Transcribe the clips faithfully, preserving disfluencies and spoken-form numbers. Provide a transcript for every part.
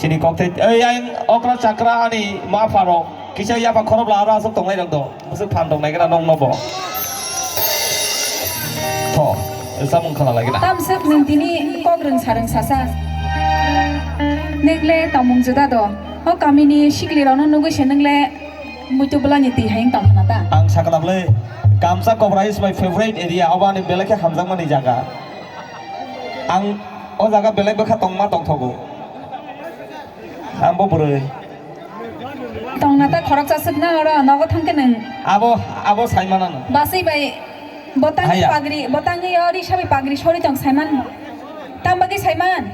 Ini kok tei, ei, ayang okra chakra ani ma pharo. Kisa yapa khorop la aro asok tongnai rok do. Asok phan tongnai kena nong nobo. Tho, samung khala lagi na. Tamsok nwng tini kok rwng sa rwng sasa. Nwng le tongmung juda do. O kamini sikli rokno nugwi se nwng le muitu bwlani twi hayung tong khna ta. Ang sakna bwle, Kamsa Kobra is my favorite area. Obo ani belai khe hamjakmani jaga. Ang o jaga belai bwkha tongma tongthogo. Ang bo bwrwi. Tongna ta khoroksa swkna oro nogo thangkhe nwng. Abo, abo saimano no. Baswi bai botang Haya. Pagri, botang yo ri sabi pagri sori tong saiman. Tam bagwi saiman.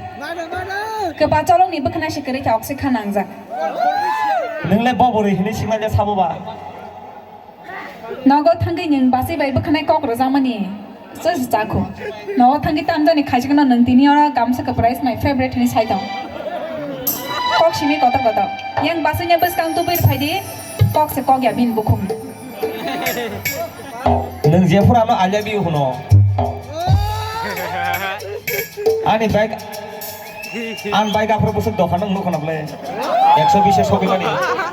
Kwpa cholokni bwkhana se kwrwi kha oksik kha nangjak. Nwng le bo bwrwi hini singma le sabo ba. Nogo thangwi nwng baswi bai bwkhanai kok rwjakmani. Just chakho. Nogo thangwi tamjani khaisakno nwng tini oro gamsa kwpra is my favorite hinwi sai tong. Kok simi kotor kotor. Yang baswi nya bwskang tubui phaidi. Kok se kok ya bini bukhum. Nwng jephuru ano I love you hwno. Ani bike Ang bike aphuru bwswk dophano nukha na bwle. Ekso bish e sogwi mani.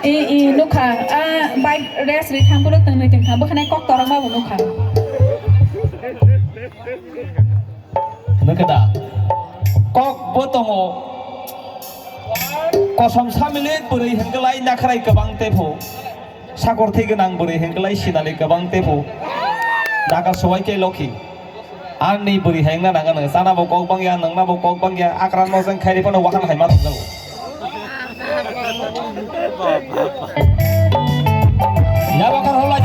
E, e, nukha. Ah, bike race ri thang bwrwi twngnwi tongkha. Bwkhanai kok torokma bo nukha. Nukha da. Kok bo tongo. Kosom samilik bwrwi hwnkhe lai nakhrai kwbang tepho. Sakor thwi gwnang bwrwi hwnkhe lai sinali kwbang tepho. Naga sowai khe lokhi. Ani bwrwi hai wngna nang ano, chana bo kok bangya, nwngna bo kok bangya, akran moseng khairi phano wahan hai ma thangjago. Yaba kar hola